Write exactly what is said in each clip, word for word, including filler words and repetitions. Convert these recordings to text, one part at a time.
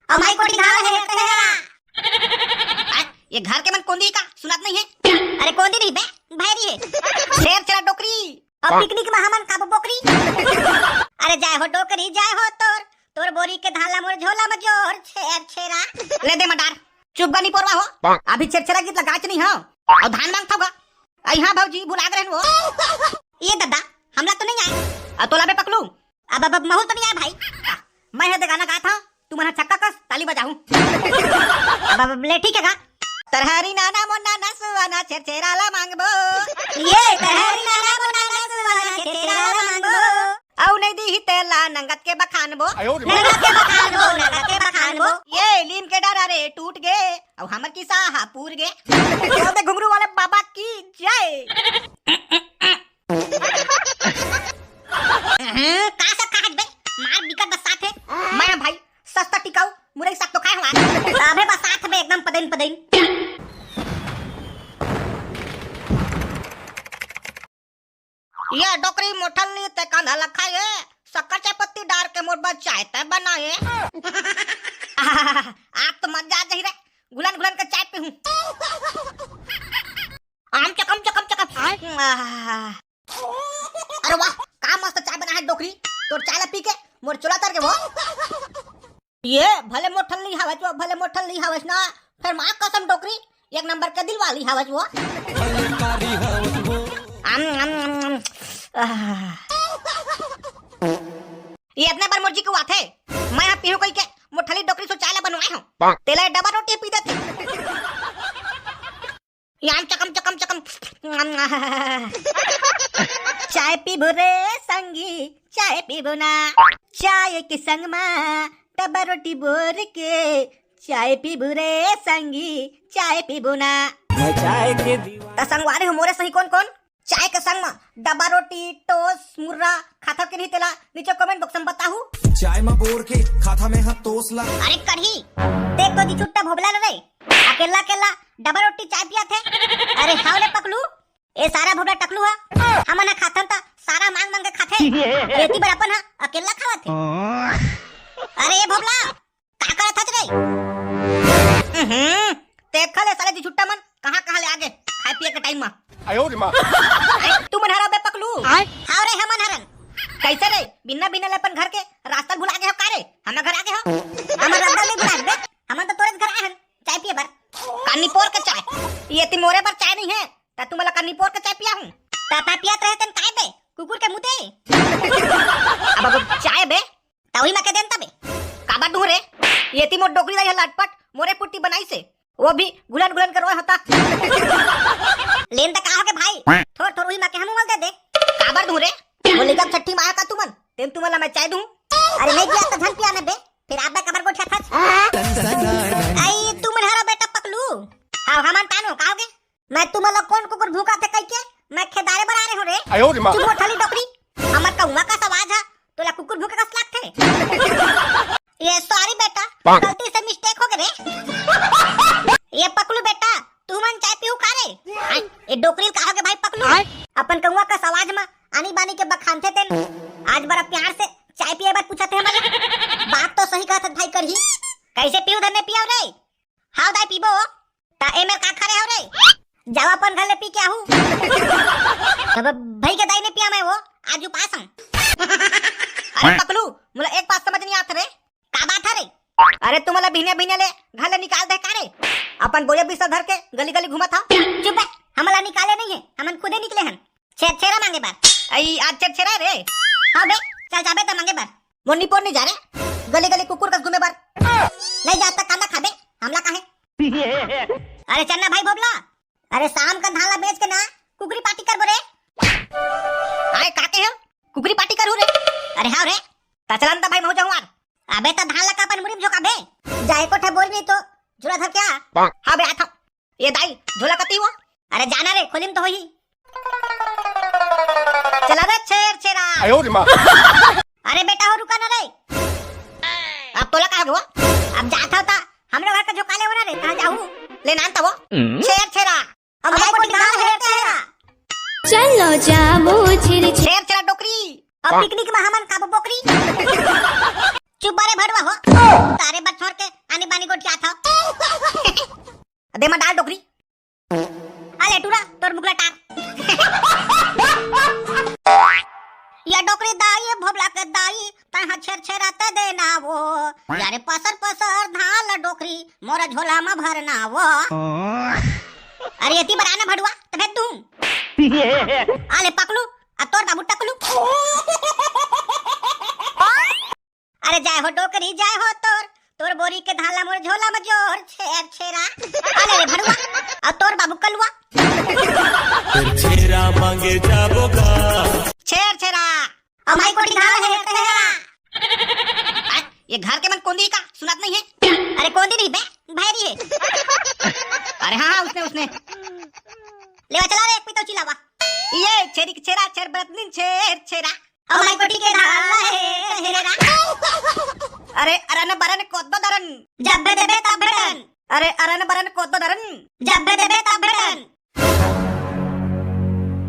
अउ माई कोठी धान हे, तेरा। आ, ये घर के मन कोंदी का सुनात नहीं हे? अरे कोंदी नहीं बे, भैरी हे। छेरछेरा डोकरी। अउ पिकनिक में हमन खाबो बोकरी। अरे जाय हो डोकरी, जाय हो तोर, तोर बोरी के धान ला मोर झोला में जोर, छेरछेरा। ले दे मडार, चुप गा निपोरवा हो। अभी छेरछेरा गीत लगाच नहीं हो। अउ धान मांगथव गा। अई हाँ भौजी, भुला गे रहेन वो। ये ददा, हमला तो नहीं आय। अउ तोला बे पकलू। अब, अब, अब महू तो नहीं आय भाई। मैं हे दे गाना गात हंव, तुमन ह छक्का कस ताली बजाहू। अब, अब, अब ले ठीक हे गा। तरहरी नाना मोर नाना सुआना छेरछेरा ला मांगबो। ये तरहरी नाना मोर नाना सुआना छेरछेरा ला मांगबो। अउ नहीं दीही तेला नंगत के बखानबो। आयो रे। नंगत के बखानबो, नंगत के बखानबो। ये लीम के डरा रे टूट गे, अउ हमर किसा हा पूर गे। अबे घुंगरू वाले बाबा की जय। हम्म, का सब खाहत बे? मार बिकट बरसात हे। मैं भाई सस्ता टिकाऊ मुरई साग तो खाए हंव। अबे बरसात में एकदम पदैन पदैन। ये डोकरी मोठल्ली ते कांदा ला खाए, शक्कर चाय पत्ती डार के मोर बर चाय ते बनाए। आप तो मजा आ जाही रे, घुलन घुलन के चाय पीहूं। आम चकम चकम चकम। आह। अरे वाह, का मस्त चाय बना हे डोकरी। तोर चाय ला पी के मोर चोला तर गे वो। ये भले मोठल्ली हावस वो, भले मोठल्ली हावस ना, फेर माँ कसम डोकरी एक नंबर के दिल वाली हावस वो। आम, आम, आम, आम। आह। ये अतना बार मोर जी कहत हे, मैं हा पीहूं कहिके मोठल्ली डोकरी से चाय ला बनवाए हंव। तेला डबा रोटी पी देथे। याम चकम चकम चकम। चाय पीबो रे संगी, चाय पीबो ना। चाय के संग मा डबा रोटी बोर के। चाय पीबो रे संगी, चाय पीबो ना। मैं चाय के दीवाना। त संगवारी हो मोरे सही कोन कोन? चाय के संग मा डबा रोटी, टोस, मुर्रा खाथव के नहीं तेला नीचे comment box में बताहू। चाय मा बोर के खाथा में हा टोस ला। अरे कढ़ी, देख तो जी छुट्टा भोबला रे। अकेला अकेला डबल रोटी चाय पियाथे। अरे हाव रे पकलू, ए सारा भोबला टकलू हा, हमन हा खाथन त सारा मांग मांग के खाथे। एती बर अपन हा अकेला खावत हे। अरे ए भोबला, का करत हस रे? हम्म, देखा ले साले जी छुट्टा मन कहाँ कहाँ ले आगे खाए पिए के टाइम मा। आयो रे माँ। ए, तुमन हरा बे पकलू। हाव रे हमन हरन। कैसे रे? बिना बिना ले अपन घर के रास्ता भुला गे हो का रे? हमर घर आगे हो? हमर रद्दा नहीं भुला बे। हमन तो तोरे घर आए हन। चाय पिए बर। कानी पोर के चाय। ये ती मोरे बर चाय नहीं है, ता तू मला कानी पोर के चाय पिया हूँ। ता ता पियत रहे तेन काय बे? कुकुर के मुते। अब, अब चाय बे? ता वही मके देन तबे। काबर दूं रे? ये ती मोर डोकरी दाई हला अटपट मोरे पुट्टी बनाई से। वो भी गुलन गुलन के रोए होता। लेन त का हो के भाई? थोर थोर वही मके हम उमल दे दे। काबर दूं रे? वो लेकर छठी माया का तुमन? तेन तुमन ला मैं चाय दूं? अरे नहीं पिया त झन पिया न बे। फिर आप बे कबर गोठिया थच। आई तुमन हरा बेटा पकलू। हाव हमन तानो का हो गे? मैं तुमन ला कोन कुकुर भूका थे कह के मैं खेदारे बर आ रहे हो रे। आयो रे माँ। चुप हो ठली डोकरी। हमर कौवा का सवाज हा तोला कुकुर भूके कस लागथे। ये sorry बेटा, पाक। गलती से mistake हो गे रे। ये पकलू बेटा, तुमन चाय पीहू का रे? आय, ये डोकरी का हो गे भाई पकलू। आय। अपन कौवा का सवाज मा आनी बानी के बखानथे तेन। आज बड़ा प्यार से चाय पिए बर पूछत हे हमन। बात तो सही कहत हस भाई कढ़ी। कैसे पीहू धन्ने पियाव रे? हाव दाई पीबो। ता ए मेर का खा रहे हो रे? जावा अपन घर ले पी के आहू। तब भाई के दाई ने पिया मैं वो, आज उपास हूँ। अरे पकलू, मोला एक बात समझ नहीं आत रे। का बात है रे? अरे तुमला बिहने बिहने ले घर ले निकाल दे का रे? अपन बोरिया बिस्तर धर के गली गली घूमत हा। चुप बे, हमला निकाले नहीं है, हमन खुदे निकले हन। छेरछेरा मांगे बर। आई, आज छेरछेरा रे। हाँ बे, चल जाबे त मांगे बर। मोर निपोर नहीं जा रे, गली गली कुकुर कस घूमे बर। नहीं जा त कांदा खाबे, हमला काहे? अरे चन्ना भाई भोबला, अरे शाम का धान ला बेच के ना कुकरी पार्टी करबो रे। आय का कहे हो? कुकरी पार्टी करू रे। अरे हाँ रे। त चलन त भाई महू जाऊँ आर। अबे त धान ला का अपन मुरी में झोंकाबे? जाए को ठे बोरी नहीं तो झोला धर के आ। हाँ बे आता। ये दाई, झोला कती हुआ? अरे जाना रे, खोली में तो होही। चला रे छेरछेरा। आयो रे माँ। अरे बेटा हो, रुका ना रे। अब तोला का हो गया? अब जात हो ता हमरो घर का झोंका ले हो ना रे, कहाँ जाहू? ले नान तवो। हम्म। छेरछेरा। अब भाई कोटी गाँव है तेरा। चलो जाओ छेरछेरा। छेरछेरा डोकरी। अब पिकनिक में हमन खाबो बोकरी। चुप बा रे भड़वा हो। तारे बर छोड़ के नहीं गोठियात हव। दे मा डाल डोकरी। अले टूरा, तोर मुकला टार। या डोकरी दाई, भोभला के दाई, तैं हा छेरछेरा ते देना वो। यारे पसर पसर धान ल डोकरी, मोरा झोला म भरना वो। अरे एती बर आना भड़ुआ, तभे तू। अले पकलू, आ तोर बाबू टकलू। अरे जय हो डोकरी, जय हो तोर, तोर बोरी के धान ला मोर झोला म जोर, छेरछेरा। अले रे भड़ुआ, आ तोर बाबू कलुआ। छेरछेरा मांगे जाबो का? छेरछेरा। अमाई कोठी धान हे, छेरछेरा। आ, ये घर के मन कोंदी का सुनात नहीं हे? अरे कोंदी नहीं बे, भैरी हे। अरे हाँ, हाँ, उसने, उसने। लेवा चला रे, एक पीतो चिलावा। ये छेरी के छेरा, छेर बरतनीन छेरछेरा। अमाई कोठी के धान ला हे, छेरछेरा। अरे, अरन बरन कोद्दो दरन। जब्बे देबे तब भेटन। अरे, अरन बरन कोद्दो दरन। जब्बे देबे तब भेटन।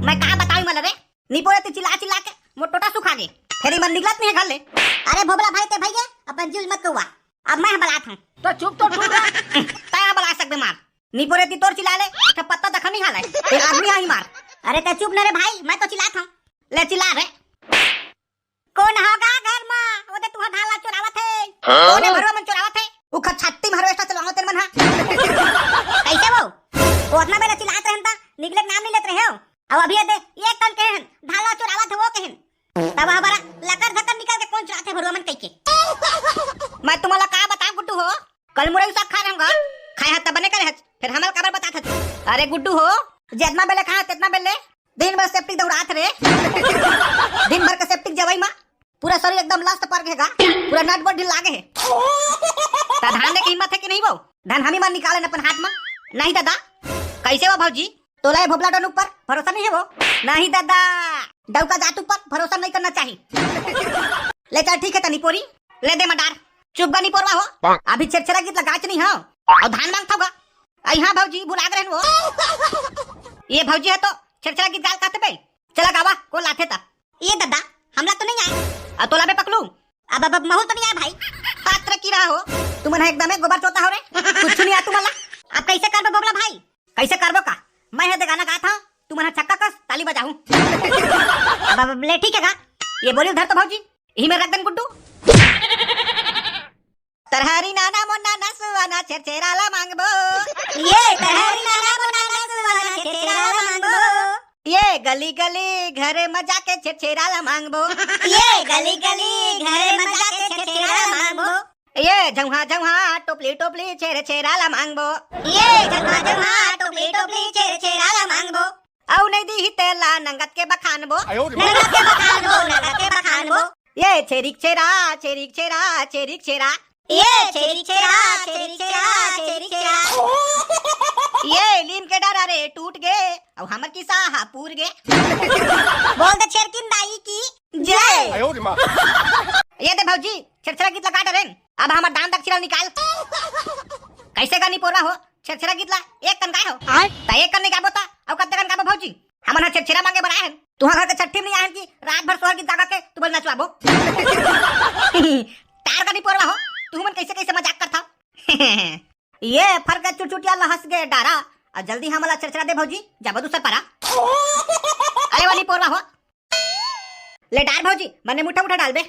मैं का बताऊं मला रे? निपोरे ती चिल्ला चिल्ला के मोर टोटा सुखा गे। फेर इमन निकलत नहीं हे घर ले। अरे भोभला भाई ते भैया, अपन जुल मत कौआ। अब मैं बलात हूँ। तो चुप तो टूरा। तैं बला सकबे मार। निपोरे ती तोर चिल्ला ले, अच्छा पत्ता तक नहीं हाले। तेरे आदमी आई मार। अरे ते चुप न रे भाई, मैं तो चिल्लात हूँ। ले चिल्ला रे। कोन होगा घर मा? वो दे तुहा धान ला चोरावत हे। हाँ? कोन हे भरुआ मन चोरावत हे? उखर छट्टी में harvester चलावत तेन मन हा। कैसे वो? वो अतना बेला चिल्लात रहन ता, निकले के नाम नहीं लेत रहे हो। अब अभी ये दे, ये कन कहेन, धान ला चोरावत हे वो कहेन। तब हमारा लकर धकर निकल के कोन चोरात हे भरुआ मन कह के। मैं तुम्हारा का बताऊं गुड्डू हो? कल मुरई साग खा रहे होगा। खाए हा तब बने करे हच, फिर हमला काबर बतात हच? अरे गुड्डू हो, जेतना बेले खाए तेतना बेले दिन भर septic दौड़ात रे। दिन भर के septic जवई मा पूरा शरीर एकदम लस्त पर गे गा, पूरा नट बोल्ट ढील लागे हे। ता धान दे के हिम्मत हे कि नहीं वो? धान हमी मन निकाले न अपन हाथ मा। नहीं दादा। कैसे वो भौजी? तोला ये भोभला डोन ऊपर भरोसा नहीं हे वो? नहीं दादा, डौका जात ऊपर भरोसा नहीं करना चाहिए। ले चल ठीक हे तनी पोरी, ले दे मडार। चुप गा निपोरवा हो, अभी छेरछेरा गीत लगाच नहीं हो, अउ धान मांगत हव गा। आई हाँ भौजी, भुला गे रहन वो। ये भौजी हे तो छेरछेरा गीत गाल कहते बे। चला गावा, कोन लाथे ता। ये दादा, हमला तो नहीं आए। अउ तोला बे पकलू। अब, अब, अब महू तो नहीं आए भाई। पात्र की रहा हो, तुमन हा एकदम एक गोबर चोता हो रे। कुछ नहीं आ तुम्हारा। अब कैसे करबो भोभला भाई? कैसे करबो का? मैं हे दे गाना गात हूँ, तुमन हा छक्का कस ताली बजाहू। अब, अब ले ठीक हे गा, ये बोरी ल धर तो भौजी, इही में रख देन गुड्डू। तरहरी नाना मोर नाना सुआना छेरछेरा ला मांगबो। ये तरहरी नाना मोर नाना सुआना छेरछेरा ला मांगबो। ये गली गली घर म जाके छेरछेरा ला मांगबो। ये गली गली घर म जाके छेरछेरा ला मांगबो। ये झौहा झौहा टोपली टोपली छेरछेरा ला मांगबो। ये झौहा झौहा टोपली टोपली छेरछेरा ला मांगबो। अउ नहीं दीही तेला नंगत के बखानबो। नंगत के बखानबो, नंगत के बखानबो। ये छेरिक छेरा, छेरिक छेरा, छेरिक छेरा। ये छेरिक छेरा, छेरिक छेरा, छेरिक छेरा। ये लीम के डारा रे टूट गे, अउ हमर किसा हा पूर गे। बोल दे छेरकिन दाई की जय। ये दे भौजी, छेरछेरा गीत लगा डरेन। अब हमर दान दक्षिणा निकाल। कैसे गा निपोरवा हो? छेरछेरा गीत ला एक कन गाए हो? आय। त एक कन नहीं गाबो त अउ कत्ते कन गाबो भौजी? हमन हा छेरछेरा मांगे बर आए हन। तुहा घर के छट्ठी में नहीं आए हन कि रात भर सोहर गीत गा गा के तुमन नचवाबो। तार गा निपोरवा हो, तुमन कैसे कैसे मजाक करथव। ये फर के चुटचुटिया ला हंस गे डारा, अउ जल्दी हमन ला छेरछेरा दे भौजी, जाबो दूसर पारा। अरे वो निपोरवा हो, ले डार भौजी, मने मुठा मुठा डालबे।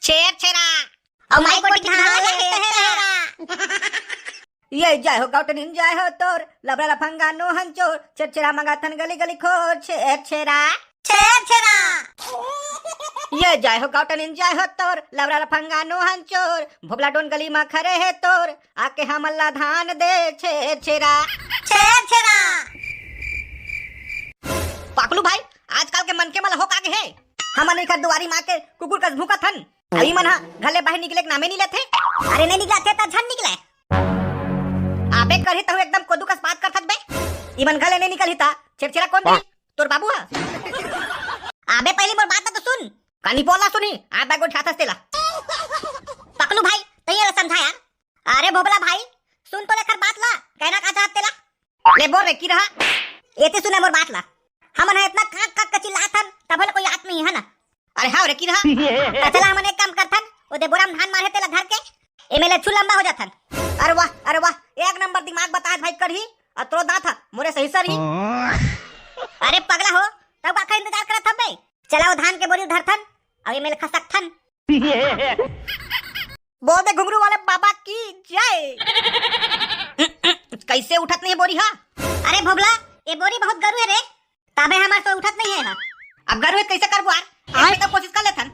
छेरछेरा। अउ माई कोठी धान ला हे, छेरछेरा। ये जय हो गौटनिन जय हो तोर, लबरा लफंगा नोहन चोर, छेरछेरा मंगाथन गली गली खोर, छेरछेरा। छेरछेरा। ये जय हो गौटनिन जय हो तोर, लबरा लफंगा नोहन चोर, भोभला डोन गली मा खरे हे तोर, आके हमन ला धान दे छेरछेरा। छेरछेरा। पाकलू भाई, आजकल के मनखे मन ला हो का गे हे? हमन एकर दुआरी मा के कुकुर कस भूंकत हन। अभी मन हा घर ले बाहिर निकले के नामे नहीं लेथे। अरे नहीं निकलथे त झन निकले। आबे करही तहु एकदम कोदू कस बात करथस बे। इमन घर ले नहीं निकलही त छेरछेरा कोन दी? तोर बाबू हा। आबे पहली मोर बात ला तो सुन। कानी बोला सुनी, आबे गोठियाथस तेला। पकलू भाई, तैं एला समझा यार। अरे भोभला भाई, सुन तो लेखर बात ला, कहना का चाहत तेला। ले बोल रे, की रहा? एती सुने मोर बात ला। हमन हा इतना काक काक के चिल्लात हन, तभो ले कोई आत नहीं हे ना। अरे हाँ रे, की रहा? त चला हमन एक काम करथन, ओदे बोरा में धान मारे तेला धर के, एमे ले छू लंबा हो जाथन। अरे वाह, अरे वाह, एक नंबर दिमाग बताए भाई कढ़ी। अतरो दांत ह मोरे सही सर ही। अरे पगला हो, तब का इंतजार करत हबे? चला वो धान के बोरी धरथन, अब एमे ले खसकथन। बोल दे घुंगरू वाले बाबा की जय। कैसे उठत नहीं है बोरी हा? अरे भोगला, ये बोरी बहुत गरु है रे, ताबे हमार तो उठत नहीं है हा। अब गरु है कैसे करबो यार? आए तो कोशिश कर लेथन।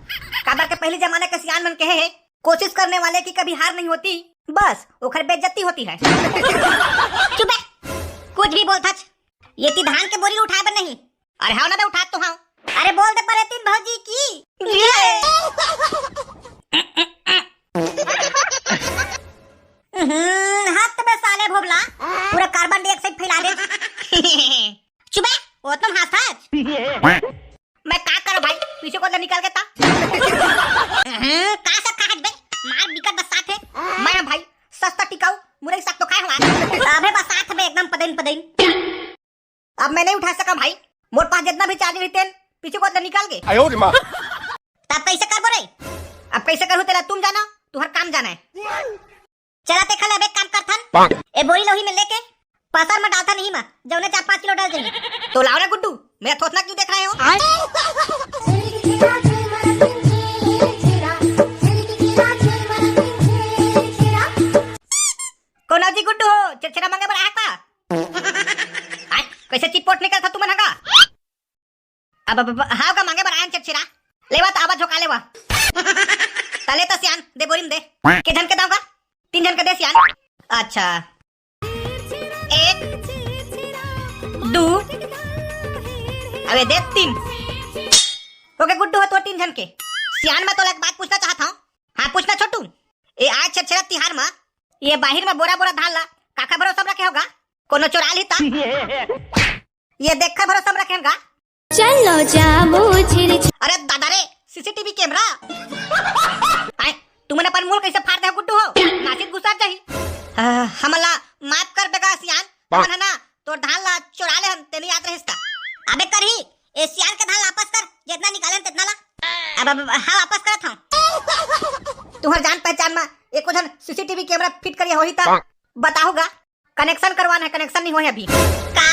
काबर के पहले जमाने के सियान मन कहे है, कोशिश करने वाले की कभी हार नहीं होती, बस ओखर बेइज्जती होती है। चुप बे, कुछ भी बोलथच। ये ती धान के बोरी उठाए बर नहीं। अरे हाव ना बे, उठा तो हाव। अरे बोल दे परेतिन भौजी की। हम्म, हद बे साले भोगला, पूरा कार्बन डाइऑक्साइड फैला दे। चुप बे, वो तुम हंसत। मैं का करो भाई, पीछे को तो निकाल के ता। हम्म, का सब खाहत बे? मार बिकट बसात है। मैं भाई सस्ता टिकाऊ मुरई साग तो खाए हुआ। अबे बसात बे एकदम पदैन पदैन। अब मैं नहीं उठा सका भाई, मोर पास जितना भी चार्ज रही तेन पीछे को तो निकाल के। आयो रे माँ। तब कैसे करबो रे? अब कैसे करूँ तेला तुम जाना, तुम्हार काम जाना है। चला ते खले, अब एक काम करथन। पाक। ए बोरी लोही में लेके पसर में डालथन ही मा, जौने चार पाँच किलो डाल देही। तो लाओ ना गुड्डू, मेरा थोथना क्यों देख रहे हो? आय। कौन हो जी गुड्डू हो, छेरछेरा मांगे बर आया का? आय, कैसे चिटपोट निकलता तुमन हगा? अब, अब, अब, हाव का मांगे बर आयन छेरछेरा? लेवा त आवा झोंका लेवा। तले त सियान, दे बोरी में दे। के झन के दाव का? तीन झन के दे सियान। अच्छा। एक, दू, अबे दे तीन। ओके गुड्डू हो तो तीन झन के। सियान मैं तो एक बात पूछना चाहत हूँ। हाँ पूछना छोटू। ए आज छेरछेरा तिहार मा ये बाहिर में बोरा बोरा धान ला काखा भरोसा रखे होगा? कोनो चोरा ली ता? ये देखा भरोसा रखे होगा? चलो जामो झिर झिर। अरे दादा रे, सीसीटीवी कैमरा। आय, तुमन अपन मुंह कैसे फाड़ दे हो गुड्डू हो? नासित गुस्सा जाही। आ, हमला माफ कर बेगा सियान। हमन है ना, तोर धान ला चुरा ले हन, तेनी याद रहिस का? अबे करही, ए सियान के धान ला वापस कर, जितना निकाले हन तेतना ला। अब, अब, हाँ, वापस करत हूँ। तुम्हार जान पहचान मा एको झन सीसीटीवी कैमरा फिट करिया होही ता बताहूगा। कनेक्शन करवाना है, कनेक्शन नहीं होए अभी। का?